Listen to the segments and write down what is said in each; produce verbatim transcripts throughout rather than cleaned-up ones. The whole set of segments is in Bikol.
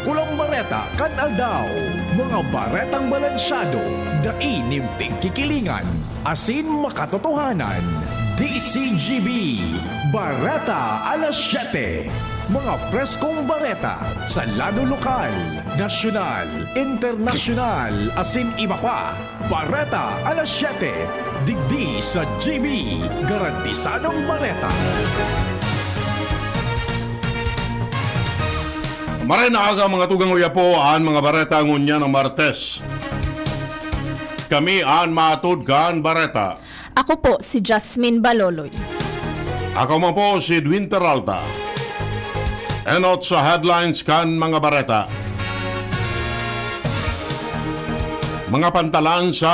Kulang bareta kan aldaw, mga baretang balansyado, dai nin pigkikilingan, asin makatotohanan. D C G B, Bareta alas siyete. Mga preskong bareta sa lado lokal, nasyonal, internasyonal, asin iba pa. Bareta alas siyete, digdi sa G B, garantisadong bareta. Maray na aga, mga tugang, uya po an mga bareta ngunyan na Martes. Kami an mahatod kan bareta. Ako po si Jasmine Baloloy. Ako man po si Edwin Peralta. Enot sa headlines kan mga bareta. Mga pantalan sa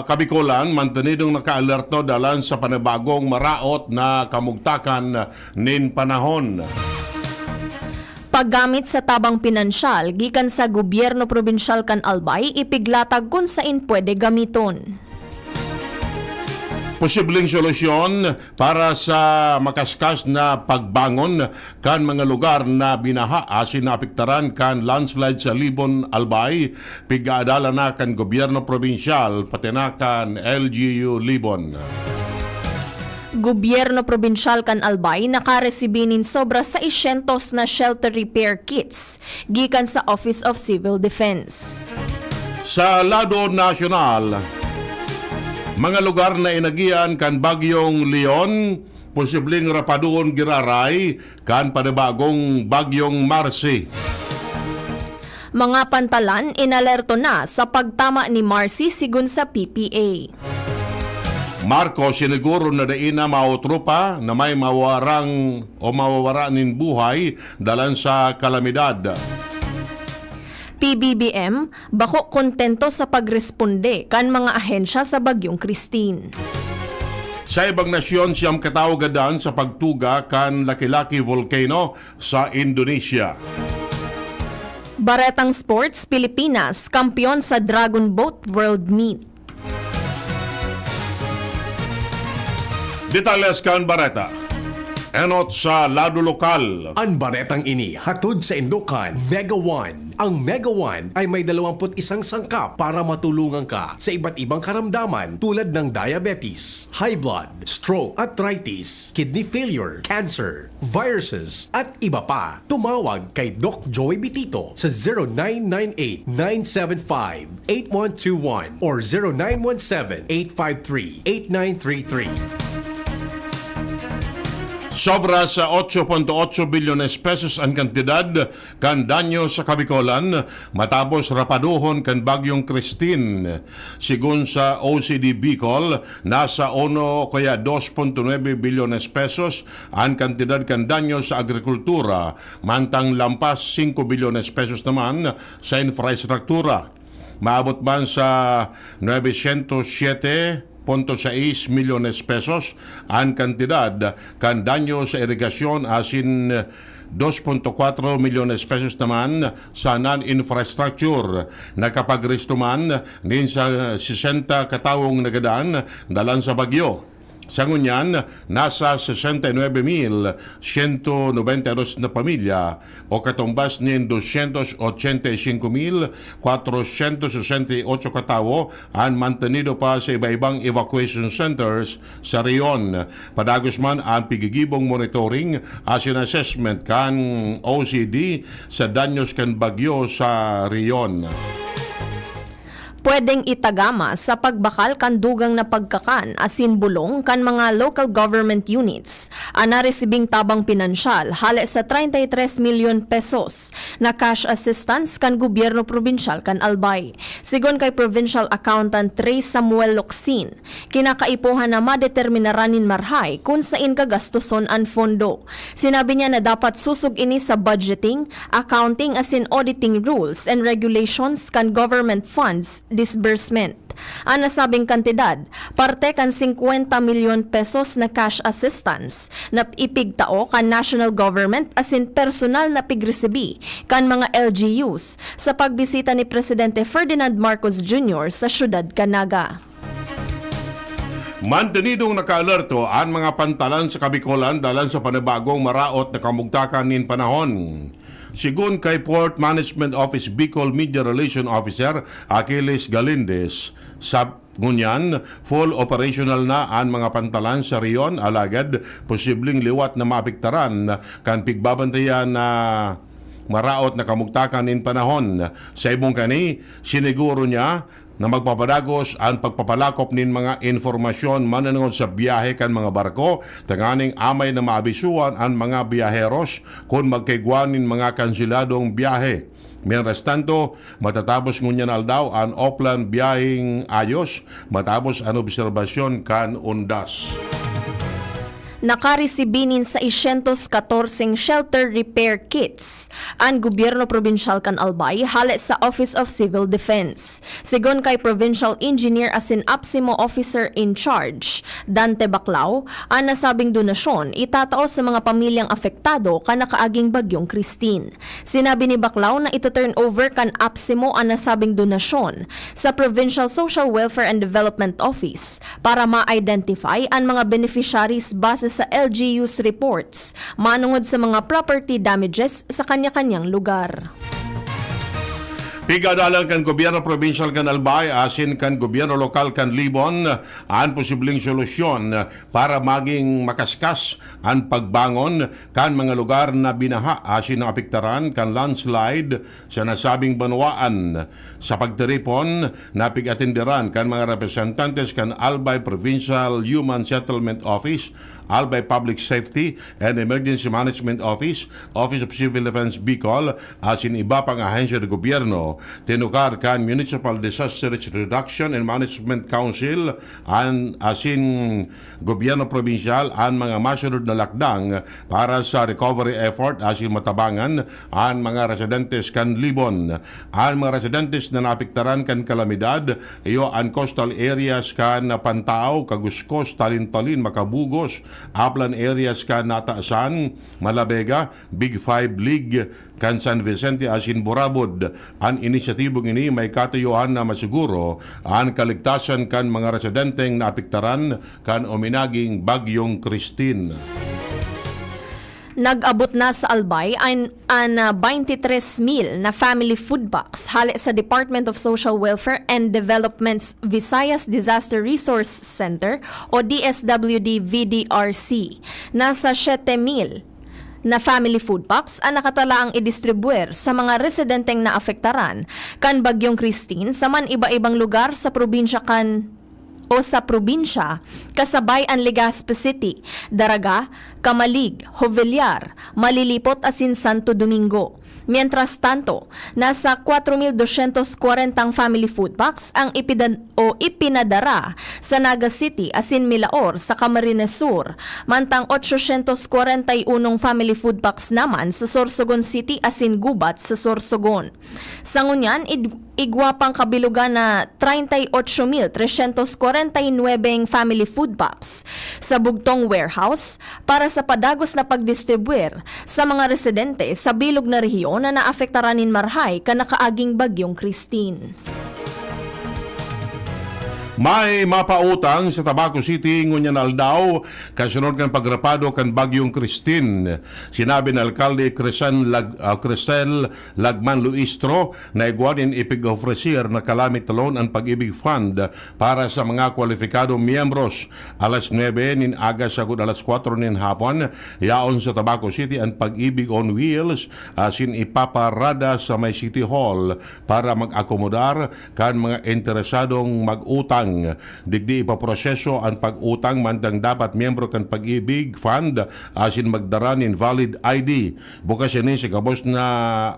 Kabikolan mantenidong nakaalerto dalan sa panibagong maraot na kamugtakan nin panahon. Paggamit sa tabang pinansyal gikan sa gobyerno probinsyal kan Albay ipiglatag kun sain pwede gamiton. Posibleng solusyon para sa makaskas na pagbangon kan mga lugar na binaha asin naapektaran kan landslide sa Libon, Albay, pig-aadalan na kan gobyerno probinsyal pati na kan L G U Libon. Gobyerno probinsyal kan Albay nakaresibi nin sobra seiscientos na shelter repair kits gikan sa Office of Civil Defense. Sa lado nasyonal, mga lugar na inagian kan Bagyong Leon, posibleng rapaduhon giraray kan panibagong Bagyong Marcy. Mga pantalan inalerto na sa pagtama ni Marcy, sigon sa P P A. Marcos siniguro na dai na maotro pa na may mawarang o mawawara nin buhay dalan sa kalamidad. P B B M, bako kontento sa pagresponde kan mga ahensya sa Bagyong Christine. Sa ibang nasyon, siyam katawo gadan sa pagtuga kan Laki-Laki Volcano sa Indonesia. Baretang Sports, Pilipinas, kampeon sa Dragon Boat World Meet. Detalles kan bareta. Enot sa lado lokal. An baretang ini hatod saindo kan Mega One. Ang Mega One ay may dalawampu't isang sangkap para matulungan ka sa iba't ibang karamdaman tulad ng diabetes, high blood, stroke, arthritis, kidney failure, cancer, viruses, at iba pa. Tumawag kay Doc Joey Bitito sa zero nine nine eight, nine seven five, eight one two one or zero nine one seven, eight five three, eight nine three three. Sobra sa otso punto otso bilyones pesos an kantidad kan danyo sa Kabikolan matapos rapaduhon kan Bagyong Christine. Sigon sa O C D Bicol, nasa uno o kaya dos punto nuebe bilyones pesos an kantidad kan danyo sa agrikultura, mantang lampas singko bilyones pesos naman sa infraestruktura. Maabot man sa nuebe syentos siyete punto sais milyones pesos an kantidad kan danyo sa irigasyon asin dos punto kwatro milyones pesos naman sa non-infrastructure. Nakapagresto man nin sa sesenta katawong nagadan dalan sa bagyo. Sa ngunyan, nasa sesenta y nuebe mil siyento nobenta y dos na pamilya o katumbas nin dosyentos ochenta y singko mil kwatrosyentos sesenta y otso katawo an mantenido pa sa iba-ibang evacuation centers sa rehiyon. Padagos man an pigigibong monitoring asin assessment kan O C D sa danyos kan bagyo sa rehiyon. Pwedeng itagama sa pagbakal kan dugang na pagkakan asin bulong kan mga local government units an naresibing tabang pinansyal hale sa treinta y tres milyon pesos na cash assistance kan gobyerno probinsyal kan Albay. Sigon kay Provincial Accountant Rey Samuel Locsin, kinakaipuhan na madeterminaran nin marhay kun sain gagastoson an pondo. Sinabi niya na dapat susog ini sa budgeting, accounting asin auditing rules and regulations kan government funds disbursement. An nasabing kantidad, parte kan singkwenta milyon pesos na cash assistance na ipigtao kan national government asin personal na pigresibi kan mga L G Us sa pagbisita ni Presidente Ferdinand Marcos Junior sa siyudad kan Naga. Mantenidong nakaalerto an mga pantalan sa Kabikolan dalan sa panibagong maraot na kamugtakan nin panahon. Sigon kay Port Management Office Bicol Media Relation Officer Achilles Galindez, sa ngunyan, full operational na an mga pantalan sa rehiyon, alagad posibleng liwat na maapektaran kan pigbabantayan na maraot na kamugtakan nin panahon. Sa ibong kani, siniguro niya na magpapadagos an pagpapalakop nin mga impormasyon mananangod sa biyahe kan mga barko, tanganing amay na maabisuan an mga biyaheros kun magkaigwa nin mga kanseladong biyahe. Mientras tanto, matatapos ngunyan na aldaw an Oplan Biyaheng Ayos matapos an obserbasyon kan undas. Nakaresibi nin seiscientos katorseng shelter repair kits an gobyerno probinsyal kan Albay hale sa Office of Civil Defense. Sigon kay Provincial Engineer asin APSIMO Officer in Charge, Dante Baclao, an nasabing donasyon itatao sa mga pamilyang apektado kan nakaaging Bagyong Christine. Sinabi ni Baclao na ito-turn over kan APSIMO an nasabing donasyon sa Provincial Social Welfare and Development Office para ma-identify an mga beneficiaries base sa L G U's reports manungod sa mga property damages sa kanya-kanyang lugar. Pigadalan kan gobyerno probinsyal kan Albay asin kan gobyerno lokal kan Libon an posibleng solusyon para maging makaskas an pagbangon kan mga lugar na binaha asin naapektaran kan landslide sa nasabing banwaan. Sa pagtiripon, napig-atenderan kan mga representantes kan Albay Provincial Human Settlement Office, Albay Public Safety and Emergency Management Office, Office of Civil Defense Bicol, asin iba pang ahensya ng gobyerno, tinukar kan Municipal Disaster Risk Reduction and Management Council, an, asin gobyerno probinsyal an mga masunod na lakdang para sa recovery effort asin matabangan an mga residentes kan Libon. An mga residentes na naapektaran kan kalamidad, iyo an coastal areas kan Pantao, Kaguskos, Talintalin, Macabugos, upland areas kan Natasan, Malabega, Big Five League kan San Vicente asin Burabod. An inisyatibong ini may katuyohan na masiguro an kaligtasan kan mga residenteng naapektaran kan uminaging Bagyong Christine. Nag-abot na sa Albay an, an, ah, twenty-three mil na family food box hale sa Department of Social Welfare and Development's Visayas Disaster Resource Center o D S W D V D R C. Nasa siyete mil na family food box an nakatalaang idistribuer sa mga residenteng naapektaran kan Bagyong Christine sa man iba-ibang lugar sa probinsya kan o sa probinsya, kasabay an Legazpi City, Daraga, Camalig, Jovellar, Malilipot asin Santo Domingo. Mientras tanto, nasa kwatro mil dosyentos kwarentang family food box ang ipidan-, o ipinadara sa Naga City asin Milaor sa Camarines Sur, mantang otsosyentos kwarenta y unong family food box naman sa Sorsogon City asin Gubat sa Sorsogon. Sa ngunyan, id-, igwa pang kabilugan na treinta y ocho mil trescientos cuarenta y nueve family food box sa bugtong warehouse para sa padagos na pagdistribuir sa mga residente sa bilog na rehiyon na naapektaran nin marahay kan nakaaging Bagyong Christine. May mapautang sa Tabaco City ngunyan na aldaw, kasunod kan pagrapado kan Bagyong Christine. Sinabi ni Alkalde Crescen Lag-, ah, Crescel Lagman Luistro na igwa nin ipig-ofrecer na calamity loan an Pag-ibig Fund para sa mga kwalipikadong miyembros. Alas nuebe nin aga sagkod alas kwatro nin hapon, yaon sa Tabaco City an Pag-ibig on Wheels, asin ipaparada sa may City Hall para mag-akomodar kan mga interesadong mag-utang. Digdi ipoproseso an pag-utang, mantang dapat miyembro kan Pag-ibig Fund asin magdara nin valid I D. Bukas ini sa gabos na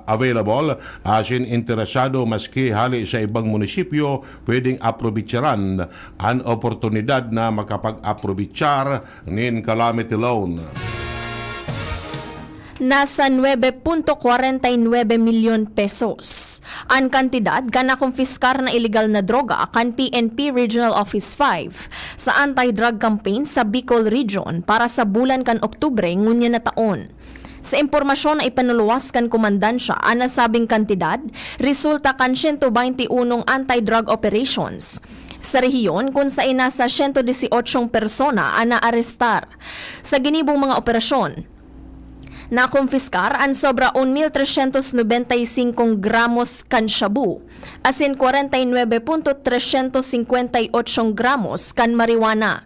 available asin interesado maski hale sa ibang munisipyo, pwedeng aprobitsaran an oportunidad na makapag-aprobitsar nin calamity loan. Nasa nuebe punto kwarenta y nuebe milyon pesos an kantidad kan nakumpiskar na ilegal na droga kan P N P Regional Office five sa anti-drug campaign sa Bicol Region para sa bulan kan Oktubre ngunyan na taon. Sa impormasyon na ipinaluluwas kan komandansya, an nasabing kantidad resulta kan siyento baynte unong anti-drug operations sa rehiyon, kun saen nasa siyento disyotso persona an naarestar. Sa ginibong mga operasyon, Nakompiskar an sobra un mil tresyentos nobenta y singko gramos kan shabu, asin kwarenta y nuebe punto tresyentos singkwenta y otso gramos kan marijuana.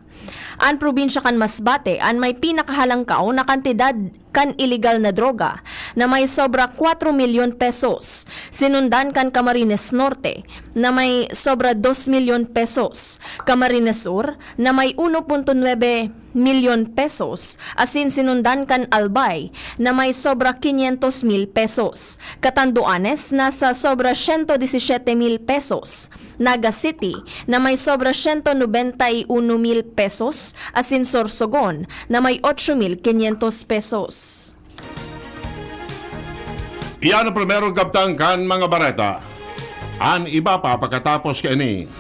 An probinsya kan Masbate an may pinakahalangkaw na kantidad kan iligal na droga, na may sobra kwatro milyon pesos, sinundan kan Camarines Norte, na may sobra dos milyon pesos, Camarines Sur, na may uno punto nuebe milyon pesos, asin sinundan kan Albay, na may sobra kinyentos mil pesos, Catanduanes, na sa sobra siyento disisiete mil pesos, Naga City, na may sobra siyento nobenta y uno mil pesos, asin Sorsogon, na may otso mil kinyentos pesos. Iyan ang primerong kabtang kan mga bareta. An iba pa pakatapos kaini.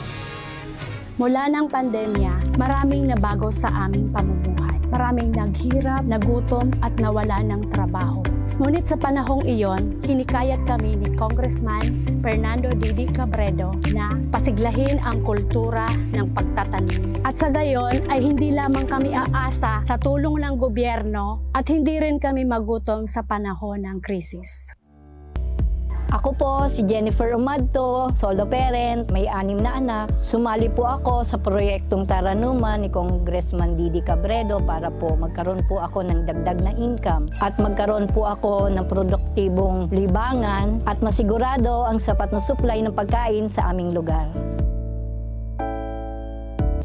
Mula ng pandemya, maraming nabago sa aming pamumuhay. Maraming naghirap, nagutom, at nawala ng trabaho. Ngunit sa panahong iyon, hinikayat kami ni Congressman Fernando Didi Cabredo na pasiglahin ang kultura ng pagtatanim. At sa gayon ay hindi lamang kami aasa sa tulong ng gobyerno at hindi rin kami magutom sa panahon ng krisis. Ako po si Jennifer Umadto, solo parent, may anim na anak. Sumali po ako sa proyektong Taranuman ni Congressman Didi Cabredo para po magkaroon po ako ng dagdag na income at magkaroon po ako ng produktibong libangan at masigurado ang sapat na supply ng pagkain sa aming lugar.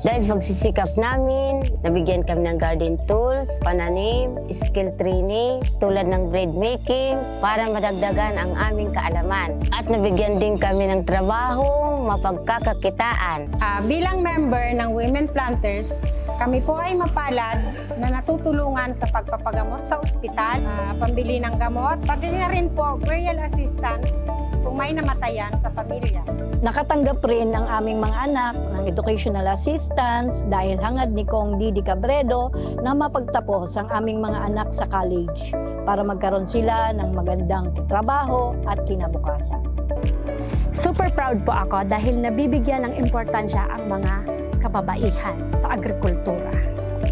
Dahil sa pagsisikap namin, nabigyan kami ng garden tools, pananim, skill training, tulad ng bread making, para madagdagan ang aming kaalaman. At nabigyan din kami ng trabahong mapagkakakitaan. Ah, bilang member ng Women Planters, kami po ay mapalad na natutulungan sa pagpapagamot sa ospital, ah, pambili ng gamot, pati na rin po burial assistance kung may namatayan sa pamilya. Nakatanggap rin ang aming mga anak ng educational assistance dahil hangad ni Cong Didi Cabredo na mapagtapos ang aming mga anak sa college para magkaroon sila ng magandang trabaho at kinabukasan. Super proud po ako dahil nabibigyan ng importansya ang mga kababaihan sa agrikultura.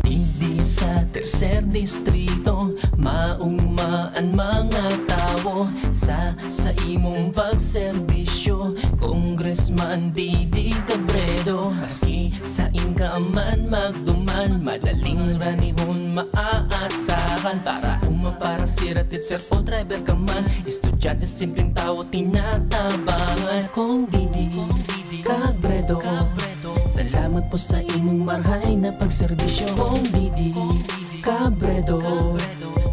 Digdi sa tercer distrito, maugma an mga tawo sa, sa imong pagserbisyo, Congressman Didi Cabredo. Maski sain ka man magduman, madaling ranihon maaasahan. Para uma, para sira, teacher o driver ka man, estudyante, simpleng tawo, tinatabangan. Cong Didi Cabredo, salamat po sa imong marhay na pagserbisyo. Cong Didi Cabredo,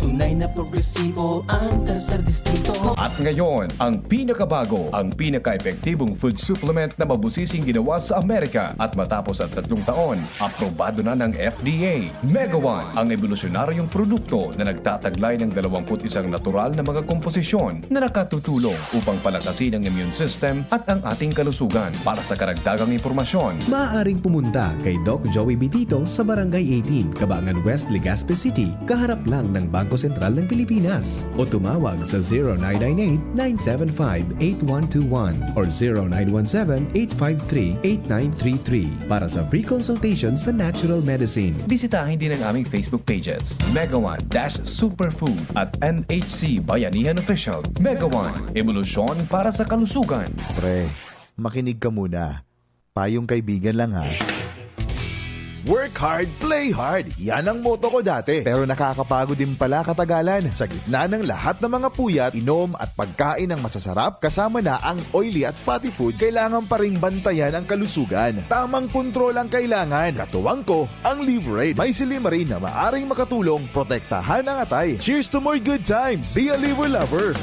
tunay na progresibo ang tercer distrito. At ngayon, ang pinakabago, ang pinaka-epektibong food supplement na mabusising ginawa sa Amerika. At matapos ang tatlong taon, aprobado na ng F D A. Mega One, ang ebolusyonaryong produkto na nagtataglay ng dalawampu't isang natural na mga komposisyon na nakatutulong upang palakasin ang immune system at ang ating kalusugan. Para sa karagdagang impormasyon, maaaring pumunta kay Doc Joey Bitito sa Barangay eighteen, Cabangan West, Legazpi City, kaharap lang ng Bangko Sentral ng Pilipinas, o tumawag sa zero nine nine eight, nine seven five, eight one two one or zero nine one seven, eight five three, eight nine three three para sa free consultation sa natural medicine. Bisitahin din ang aming Facebook pages, Mega One dash Superfood at N H C Bayanihan Official. Mega One, ebolusyon para sa kalusugan. Pre, makinig ka muna. Payong kaibigan lang, ha. Work hard, play hard. Yan ang motto ko dati. Pero nakakapagod din pala katagalan. Sa gitna ng lahat ng mga puyat, inom at pagkain ng masasarap, kasama na ang oily at fatty foods, kailangan pa ring bantayan ang kalusugan. Tamang kontrol ang kailangan. Katuwang ko, ang Liverade. May silymarin na maaring makatulong protektahan ang atay. Cheers to more good times! Be a Liver Lover!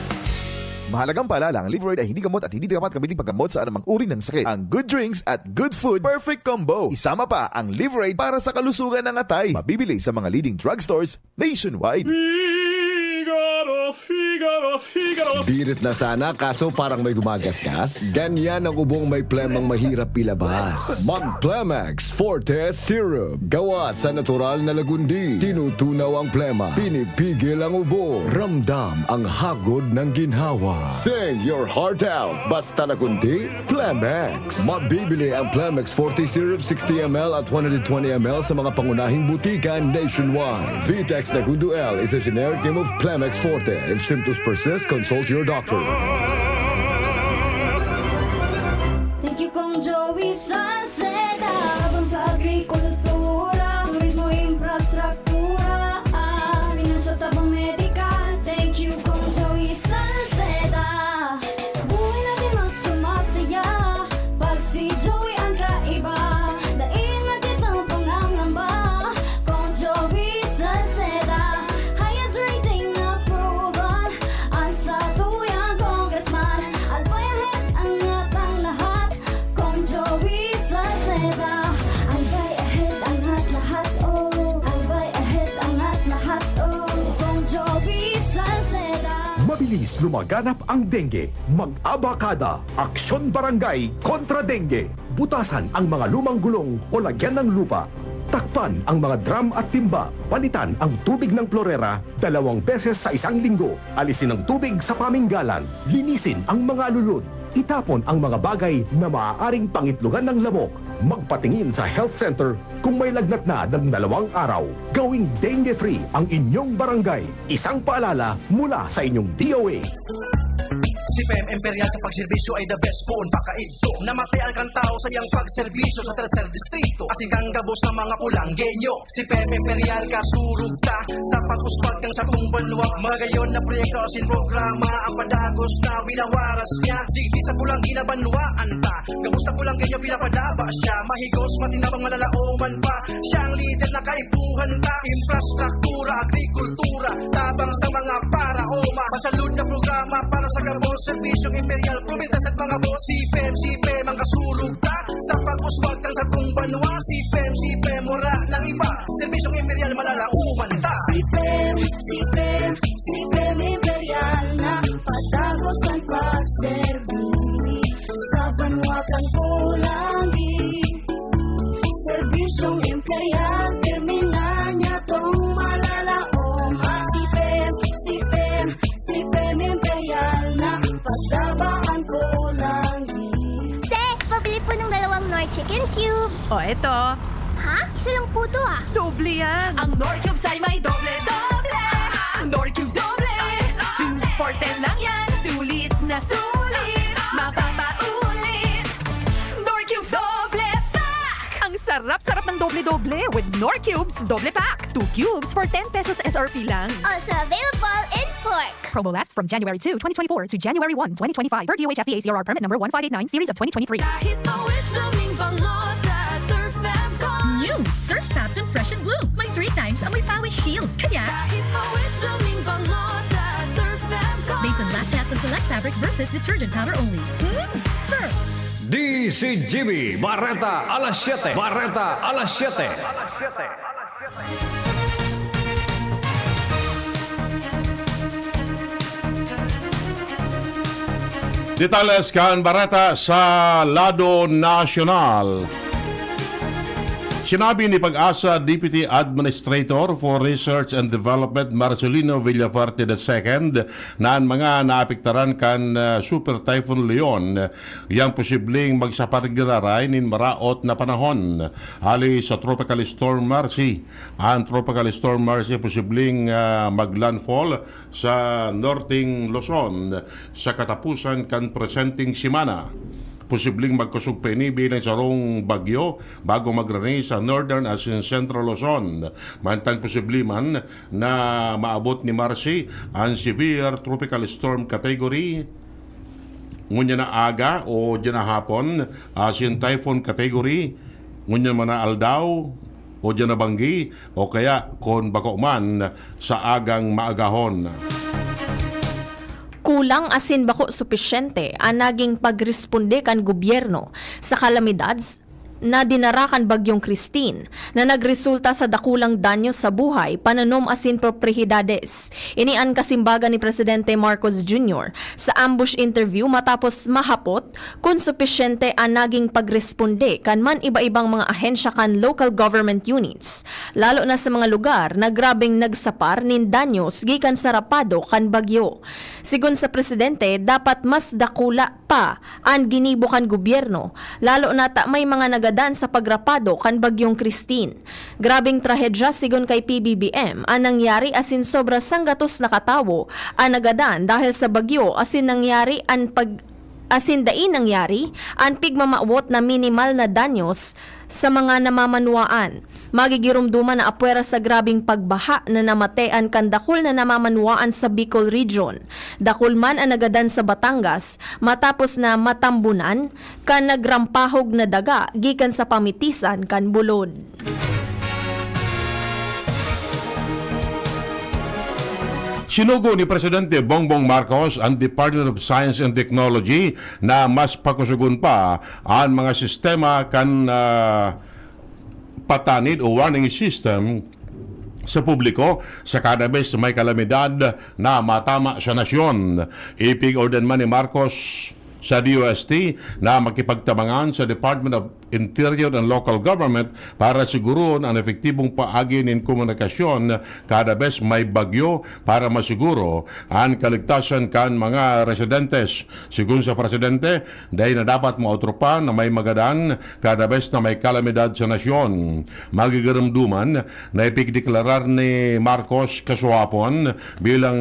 Mahalagang paalala, ang Liverade ay hindi gamot at hindi dapat gamiting paggamot sa anumang uri ng sakit. Ang good drinks at good food, perfect combo. Isama pa ang Liverade para sa kalusugan ng atay. Mabibili sa mga leading drugstores nationwide. Figaro, Figaro. Birit na sana, kaso parang may gumagasgas. Ganyan ang ubong may plemang mahirap ilabas. Mag Plemex Forte Syrup. Gawa sa natural na lagundi. Tinutunaw ang plema. Pinipigil ang ubo. Ramdam ang hagod ng ginhawa. Sing your heart out. Basta lagundi, Plemex. Mabibili ang Plemex Forte Syrup sixty M L at one hundred twenty M L sa mga pangunahing butika nationwide. Vitex Negundo L is a generic name of Plemex Forte. If symptoms persist, consult your doctor. Thank you, Kong Joey Salceda. Habang sa agrikultura, turismo, infrastruktura, ah, pinansyal, tabang medikal. Thank you, Kong Joey Salceda. Buhay natin mas sumasaya pag si Joey ang kaiba. Dai na kitang pangangamba, Kong Joey Salceda. Highest rating na proven, ang satuyang congressman. Albay ahead, angat ang lahat, Kong Joey Salceda. Albay ahead, angat lahat, oh. Albay ahead, angat lahat, oh. Kong Joey Salceda. Mabilis lumaganap ang dengue. Mag-abakada. Aksyon Barangay kontra Dengue. Butasan ang mga lumang gulong o lagyan ng lupa. Takpan ang mga drum at timba. Palitan ang tubig ng plorera dalawang beses sa isang linggo. Alisin ang tubig sa paminggalan. Linisin ang mga alulod. Itapon ang mga bagay na maaaring pangitlogan ng lamok. Magpatingin sa health center kung may lagnat na ng dalawang araw. Gawing dengue-free ang inyong barangay. Isang paalala mula sa inyong D O A. Si P M Imperial sa pagserbisyo ay the best poon pa kaidto. Namatian kan tawo sa iyang pagserbisyo sa Tercer Distrito. Asin kan gabos na mga Pulanggenyo. Si P M Imperial kasurog ta sa pag-uswag kan satong banwa. Magayon na proyekto asin programa ang padagos na winawaras niya. Digdi sa Pulanggi na banwaan ta. Gabos na Pulanggenyo pinapadaba siya. Mahigos, matinabang, malalaoman pa. Siyang lider na kaipuhan ta. Infrastruktura, agrikultura, tabang sa mga paraoma. Masalud na programa para sa gabos, serbisyong imperial, probintas at mga boss. Si P M, si P M ang kasurog ta. Sa pag-uswag kan satong banwa, si P M, si P M, wala nang iba. Serbisyong imperial, malalaoman ta. Si P M, si P M, si P M Imperial na padagos ang pagserbi sa banwa kan Pulanggi. Serbisyong imperial, pirmi na niya tong malalaom. Ah, si P M, si P M, si P M Imperial na pagdabaan ko lang. Te, pabili po ng dalawang Knorr Chicken Cubes. O, eto. Ha? Isa lang po to, ah. Doble yan. Ang Knorr Cubes ay may doble-doble. Knorr Cubes doble. Two for ten lang yan. Sulit na sulit. Mapapaulit. Knorr Cubes Doble Pack! Ang sarap-sarap ng doble-doble with Knorr Cubes Doble Pack. Two cubes for ten pesos S R P lang. Also available in pork. Promo lasts from January two, twenty twenty-four to January one, twenty twenty-five, per D O H F D A C R R permit number one five eight nine series of twenty twenty-three. Kahit pawis, blooming bango sa Surf Fab ko. New Surf Fab Confession Blue. May three times amoy pawis shield. Kaya kahit pawis, blooming bango sa Surf Fab ko. Based on lab test and select fabric versus detergent powder only. Hmm? Surf! D C G B, Bareta alas siyete. Bareta alas siyete. Detalles kan bareta sa lado nasyonal. Sinabi ni Pag-asa Deputy Administrator for Research and Development Marcelino Villafuerte the second na an mga naapektaran kan, ah, Super Typhoon Leon yang posibleng magsapat giraray nin maraot na panahon hali sa Tropical Storm Marcy. An Tropical Storm Marcy posibleng, ah, maglandfall sa Norteng Luzon sa katapusan kan presenteng semana. Posibleng magkusog pa ini bilang sarong bagyo bago magrani sa Northern asin Central Luzon. Mantang posible man na maabot ni Marcy an Severe Tropical Storm Category ngunyan na aga o diyan na hapon, asin Typhoon Category ngunyan man na aldaw o diyan na banggi, o kaya kun bako man sa agang maagahon. Kulang asin bako supisyente an naging pagresponde kan gobyerno sa kalamidad s-, na dinara kan Bagyong Christine, na nagresulta sa dakulang danyo sa buhay, pananom asin propriedades. Ini an kasimbagan ni Presidente Marcos Junior sa ambush interview matapos mahapot kun supisyente an naging pagresponde kan man iba-ibang mga ahensya kan local government units, lalo na sa mga lugar na grabeng nagsapar nin danyos gikan sa rapado kan bagyo. Sigon sa presidente, dapat mas dakula pa an ginibo kan gobyerno, lalo na ta may mga nagadan sa pagrapado kan Bagyong Christine. Grabeng trahedya, sigon kay P B B M, an nangyari asin sobra sanggatos na katawo an nagadan dahil sa bagyo asin nangyari an pag asin dai nangyari an pigmamawot na minimal na danyos sa mga namamanwaan. Magigiromdoman na apwera sa grabeng pagbaha na namatean kan dakul na namamanwaan sa Bicol Region. Dakul man an nagadan sa Batangas matapos na matambunan kan nagrampahog na daga gikan sa pamitisan kan bulod. Sinugo ni Presidente Bongbong Marcos ang Department of Science and Technology na mas pakusugon pa an mga sistema kan ah, patanid o warning system sa publiko sa kada bes may kalamidad na matama sa nasyon. Ipig-order man ni Marcos sa D O S T na makipagtabangan sa Department of Interior and Local Government para siguron an epektibong paagi nin komunikasyon kada bes may bagyo para masiguro an kaligtasan kan mga residentes. Sigon sa presidente, dai na dapat maotro pa na may magadan kada bes na may kalamidad sa nasyon. Magigarumduman na ipigdeklarar ni Marcos kasuhapon bilang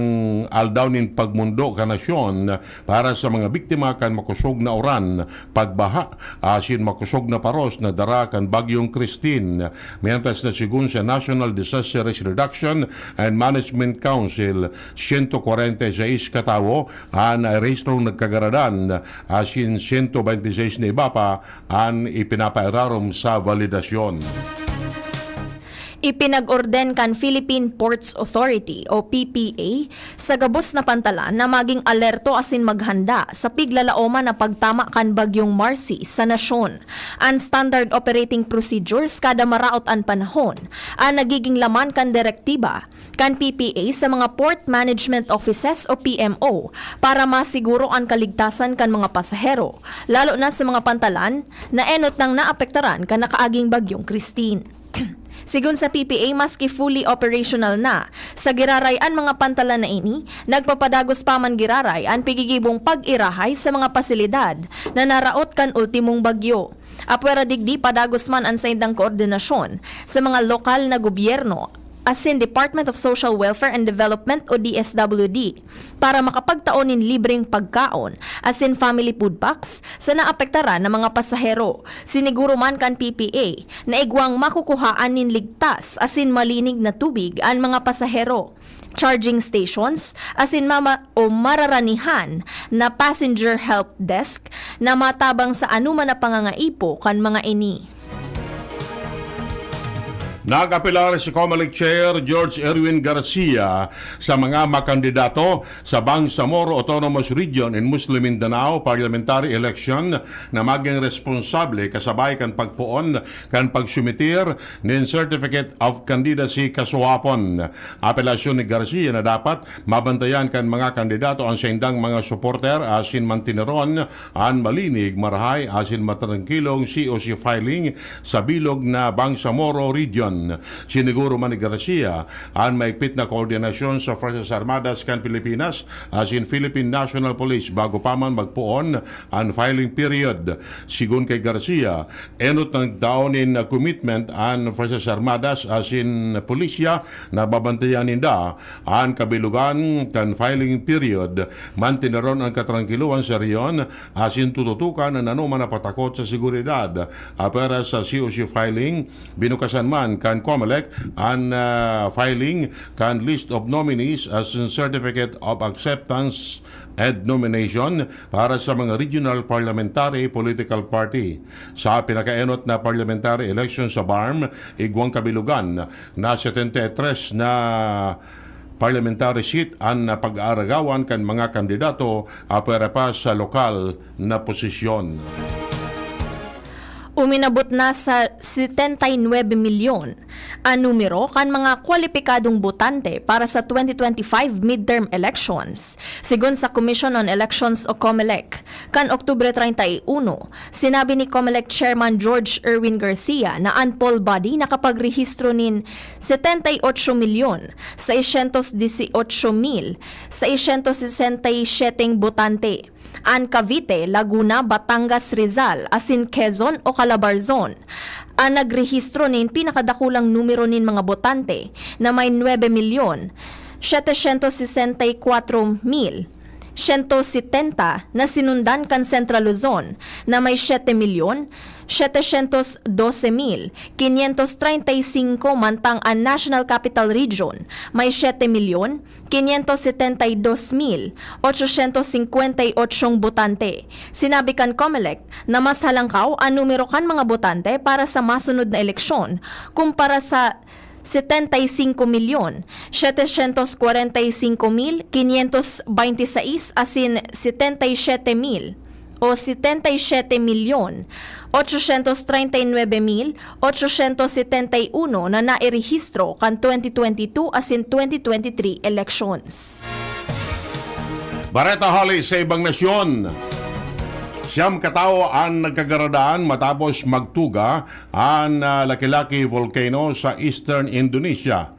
Aldaw nin Pagmundo kan Nasyon para sa mga biktima kan makosog na uran, pagbaha, asin makosog na paros na dara kan Bagyong Christine. Mientras na sigun sa National Disaster Risk Reduction and Management Council, sento kwarenta y seis katawo an narehistrong nagkagaradan, asin sento bente y seis na iba pa an ipinapairarom sa validasyon. Ipinag-orden kan Philippine Ports Authority o P P A sa gabos na pantalan na maging alerto asin maghanda sa piglalaoman na pagtama kan Bagyong Marcy sa nasyon. An Standard Operating Procedures kada maraot an panahon an nagiging laman kan direktiba kan P P A sa mga Port Management Offices o P M O para masiguro an kaligtasan kan mga pasahero, lalo na sa mga pantalan na enot nang naapektaran kan nakaaging Bagyong Christine. Sigon sa P P A, maski fully operational na sa giraray an mga pantalan na ini, nagpapadagos pa man giraray an pigigibong pag-irahay sa mga pasilidad na naraot kan ultimong bagyo. Apwera digdi, padagos man an saindang koordinasyon sa mga lokal na gobyerno asin Department of Social Welfare and Development o D S W D para makapagtao nin libreng pagkaon asin family food packs sa naapektaran na mga pasahero. Siniguro man kan P P A na igwang makukuhaan nin ligtas asin malinig na tubig an mga pasahero, charging stations, asin mama o mararanihan na passenger help desk na matabang sa anoman na pangangaipo kan mga ini. Nag-apelar si Comelec Chair George Erwin Garcia sa mga makandidato sa Bangsamoro Autonomous Region in Muslim Mindanao parliamentary election na maging responsable kasabay kan pagpoon kan pagsumitir nin Certificate of Candidacy kasuhapon. Apelasyon ni Garcia na dapat mabantayan kan mga kandidato an saindang mga suporter asin mantineron an malinig, marahay asin matrangkilong C O C filing sa bilog na Bangsamoro Region. Siniguro man ni Garcia an maigpit na koordinasyon sa Fuerzas Armadas kan Pilipinas asin Philippine National Police bago pa man magpoon an filing period. Sigon kay Garcia, enot nang taon nin commitment an Fuerzas Armadas asin pulisya na babantayan ninda an kabilugan kan filing period. Mantineron an katrangkilohan sa rehiyon asin tututukan an anoman na patakot sa seguridad. Apwera sa C O C filing, binukasan man kan Comelec an ah, filing kan list of nominees asin Certificate of Acceptance and Nomination para sa mga regional parliamentary political party. Sa pinakaenot na parliamentary election sa BARMM, igwang kabilugan na setenta y tres na parliamentary seat an pag-aaragawan kan mga kandidato apwera pa sa lokal na posisyon. Uminabot na sa setenta y nuebe milyon an numero kan mga kwalipikadong botante para sa twenty twenty-five midterm elections, sigon sa Commission on Elections o COMELEC. Kan Oktubre treinta y uno, sinabi ni COMELEC Chairman George Erwin Garcia na an poll body nakapagrehistro nin setenta y ocho milyon, seiscientos dieciocho mil, seiscientos sesenta y siete botante. An Cavite, Laguna, Batangas, Rizal, asin Quezon o Calabarzon, an nagrehistro nin pinakadakulang numero nin mga botante na may nuebe milyon, setecientos sesenta y cuatro mil, sento setenta na sinundan kan Central Luzon na may siete milyon, setecientos doce mil, quinientos treinta y cinco, mantang an National Capital Region may siete milyon, quinientos setenta y dos mil, ochocientos cincuenta y ocho botante. Sinabi kan COMELEC na mas halangkaw an numero kan mga botante para sa masunod na eleksyon kumpara sa setenta y cinco milyon, setecientos cuarenta y cinco mil, quinientos veintiséis asin setenta y siete mil o setenta y siete milyon, ochocientos treinta y nuebe mil, ochocientos setenta y uno na nairehistro kan twenty twenty-two asin twenty twenty-three elections. Bareta hali sa ibang nasyon. Siyam katawo an nagkagaradaan matapos magtuga an ah, Laki-Laki Volcano sa eastern Indonesia.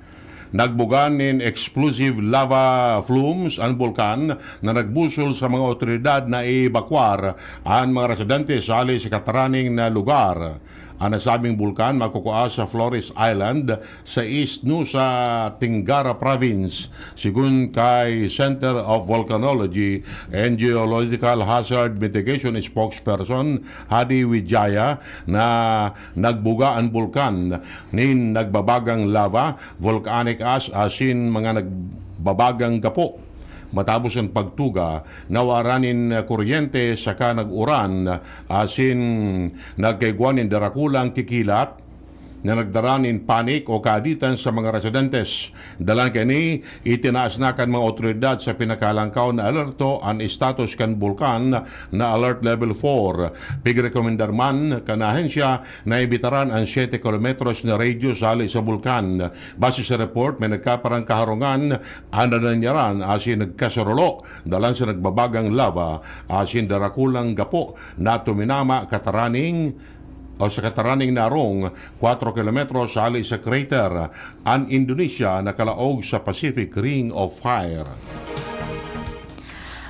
Nagbuga nin explosive lava flumes an bulkan na nagbusol sa mga otoridad na i-ebakwar an mga residente sa hali sa kataraning na lugar. An nasabing bulkan makukua sa Flores Island sa East Nusa Tenggara Province, sigun kay Center of Volcanology and Geological Hazard Mitigation spokesperson Hadi Wijaya na nagbuga an bulkan nin nagbabagang lava, volcanic ash asin mga nagbabagang gapo. Matapos an pagtuga, nawara nin kuryente saka nag-uran asin nagkaigwa nin darakulang kikilat na nagdara nin panik o kaaditan sa mga residentes. Dalan kaini, itinaas na kan mga otoridad sa pinakalangkaw na alerto an estatus kan bulkan na Alert Level four. Pigrekomendar man kan ahensya na ibitaran an siyete kilometros na radius hali sa bulkan. Base sa report, may nagkaparang kaharungan an nananyaran asin nagkasurulo dalan sa nagbabagang lava asin darakulang gapo na tuminama kataraning o sa kataraning narong kwatro kilometros hali sa crater an Indonesia na kalaog sa Pacific Ring of Fire.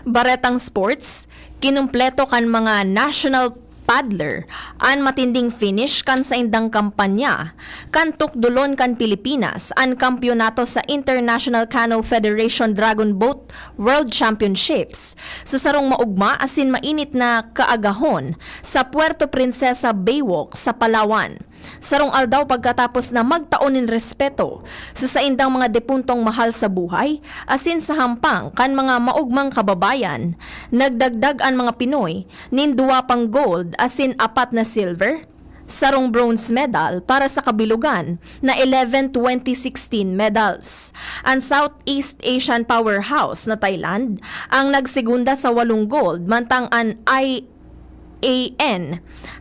Baretang sports, kinumpleto kan mga national paddler an matinding finish kan saindang kampanya kan tukdolon kan Pilipinas an kampiyonato sa International Canoe Federation Dragon Boat World Championships sa sarong maugma asin mainit na kaagahon sa Puerto Princesa Baywalk sa Palawan. Sarong aldaw pagkatapos na magtao nin respeto sa saindang mga depuntong mahal sa buhay asin sa hampang kan mga maugmang kababayan, nagdagdag an mga Pinoy nin duwa pang gold asin apat na silver, sarong bronze medal para sa kabilugan na eleven twenty sixteen medals. An Southeast Asian powerhouse na Thailand ang nagsegunda sa walong gold, mantang an I A N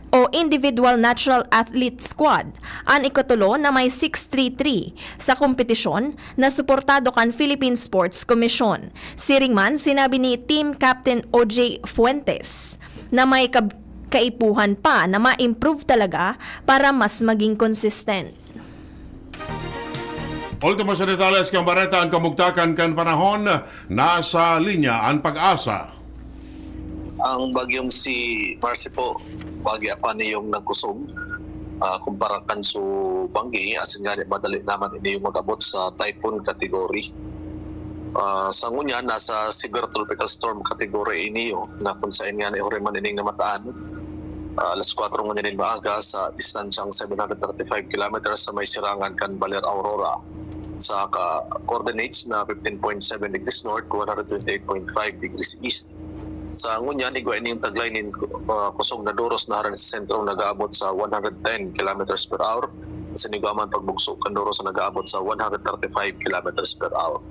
o Individual Natural Athlete Squad an ikatulo na may six three three sa kompetisyon na suportado kan Philippine Sports Commission. Siring man, sinabi ni Team Captain O J Fuentes na may kab- kaipuhan pa na ma-improve talaga para mas maging consistent. Ultimo sa detalles kan bareta, an kamugtakan kan panahon. Nasa linya an PAGASA. Ang bagyong si Marcy po, bagi pa niyong nagkusog, ah, kumpara kan su banggi, asin ngani madali naman ini yung mag-abot sa typhoon category. Ah, sa ngunyan, nasa severe tropical storm category ini, oh, na kung saan nga ni man ining namataan. Ah, alas kwatro ngunyan maaga sa distansyang seven hundred thirty-five kilometers sa may sirangan kan Baler Aurora, sa ka coordinates na fifteen point seven degrees north, one hundred twenty-eight point five degrees east. Sa ngunyan, igwa ining taglay nin, ah, kusog na duros na haran sa sentro, nag-aabot sa one hundred ten kilometers per hour. Sa nigwa man, pagbugso kan duros na nag-aabot sa one hundred thirty-five kilometers per hour.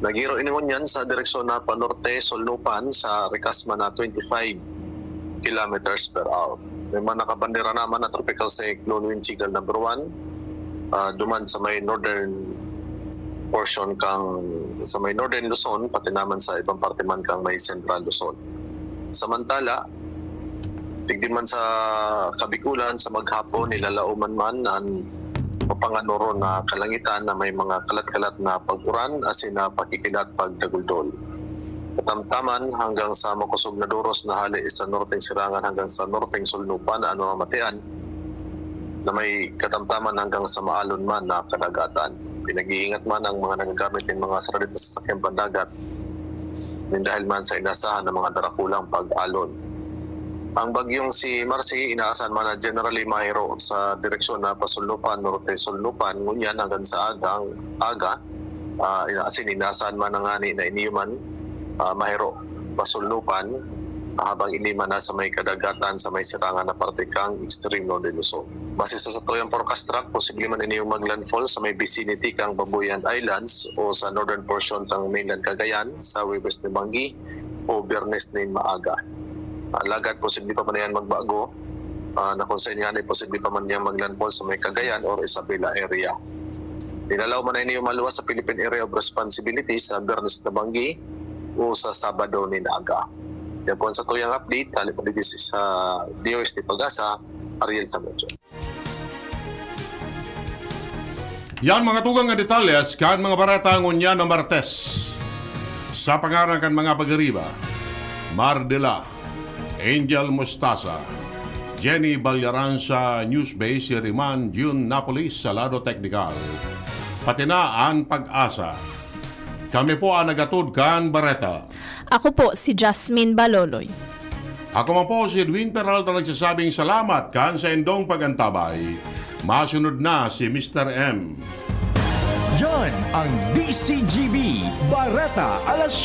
Nagiro ini ngunyan sa direksyon na panorte, Solnupan, sa Ricasma na twenty-five kilometers per hour. May mga nakabandera naman na Tropical Cyclone Wind Signal number one, ah, duman sa may northern portion kang, sa may northern Luzon, pati naman sa ibang parte man kang may central Luzon. Samantala, digdi man sa Kabikulan, sa maghapon, nilalaoman man an mapanganuron na kalangitan na may mga kalat-kalat na pag-uran, asin na pakikilat pagdaguldol. Katamtaman hanggang sa makosog na doros na hale sa norteng Sirangan hanggang sa norteng Solnopan na ano mamatian, na may katamtaman hanggang sa maalon man na kadagatan. Pinag-iingat man ang mga nagagamit ng mga sarili na sasakyang pandagat, nin dahil man sa inasahan ng mga darakulang pag-alon. Ang bagyong si Marcy, inaasahan man na generally mahiro sa direksyon na pasulnupan, norte-sulnupan, ngunyan hanggang sa agang, aga, ah, ina-, asin inaasahan man na ngani na iniuman, ah, mahiro pasulnupan, ah, habang ini man nasa may kadagatan sa may Sirangan na parte kang extreme northern Luzon. Base sa satuyang forecast track, posible man ini yung mag-landfall sa may vicinity kang Babuyan Islands o sa northern portion kang mainland Cagayan sa Huwebes ni Banggi o Biyernes nin maaga. Alagad posible pa man yan magbago, ah, na kung saan nga posible pa man niyang mag-landfall sa may Cagayan or Isabela area. Nilalaw man na ini umaluwas sa Philippine Area of Responsibility sa Biyernes na Banggi o sa Sabado nin aga. Yan po ang satuyang update. Hali po digdi sa D O S T Pag-asa, Ariel Samudio. Yan mga tugang nga detalles kan mga bareta ngunyan na Martes. Sa pangaran kan mga pagiriba, Mardela, Angel Mustasa, Jenny Balyaran sa Newsbase, Riman, June Napolis sa lado teknikal. Pati na an Pag-asa. Kami po ang nagatod kan bareta. Ako po si Jasmine Baloloy. Ako man po si Edwin Peralta nagsasabing salamat kan sa indong pag-antabay. Masunod na si Mister M. Yan ang D C G B Bareta alas